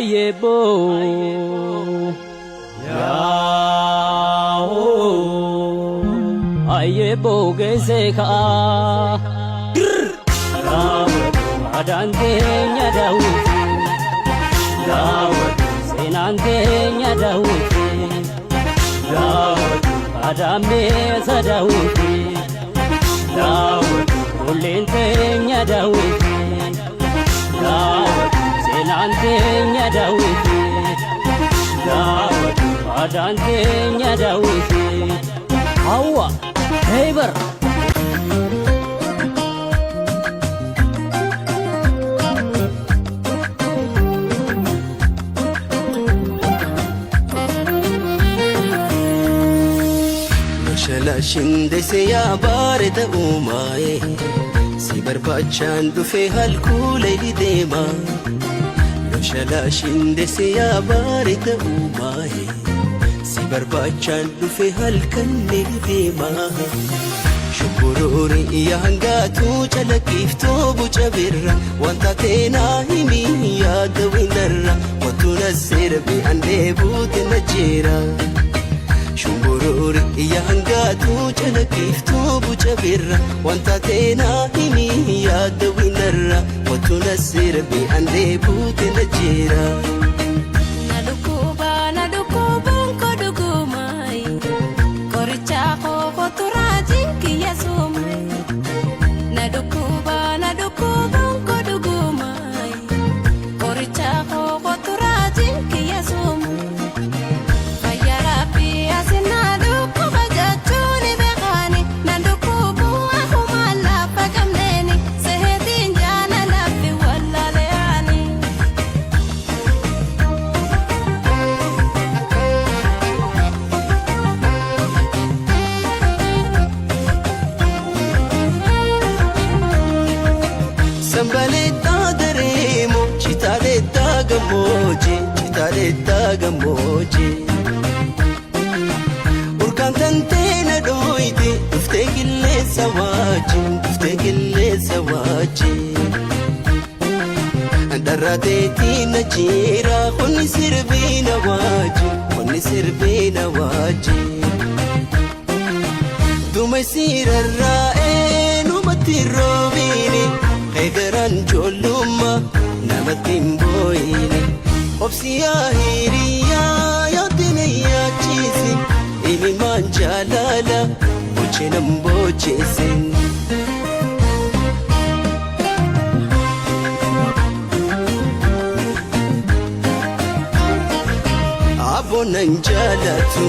Ayyeboo yaahoo ayyeboo geessee ka'a. Daawwatu adaan teenya daawwiti daawwatu seenaan teenya daawwiti daawwatu adaan meesa daawwiti daawwatu olleen teenya daawwiti daawwatu seenaan teenya daawwiti daawwatu adaan teenya daawwiti hawwa heebar. Shindese yaa bareeda uumaaye si barbaachaan dhufe halkuulee deema. Loshala shindese yaa bareeda uumaaye si barbaachaan dhufe halkan ni deema. Shukkuruuri yaa hangaatu calaqqiftuu buca birra wanta teenaa himi yaada windarra wantu na sirbi andee buute na jira. Shumburuuri yaa hangaatu calaqqiftuu buca birra wanta teenaa himi yaada windarra wantu na sirbi andee buute na jira. Na dhukkuba na dhukkubuun koo dhugumaayi qoricha koo kootu kiyya suumaayi. Na dhukkuba na dhukkubuun koo dhugumaayi qoricha koo kootu kiyya suumaayi. Fayyaa rabbii asinaa dhukkuba jechuun beekaani na dhukkubu akkuma lafa qabneeni seetiin jaalalaaf wallaaleani. Sambaleettaa dareemo chitaaleettaa gammoojjii chitaaleettaa gammoojjii. Urkaan tantee na dhooyte dhuftee qilleensa wajjin dhuftee qilleensa wajjin. Dharraateetii na jira qonni sirbii na wajjin qonni sirbii na wajjin. Duma siirarraa'ee numatti roobiini qeegaraan ijoollummaa namatti hin boo'ini. Obsiyaa hiriyaa yaadina yaachisi imimaan jaalala boche nan bocheesin. Aboo nan jaalatu.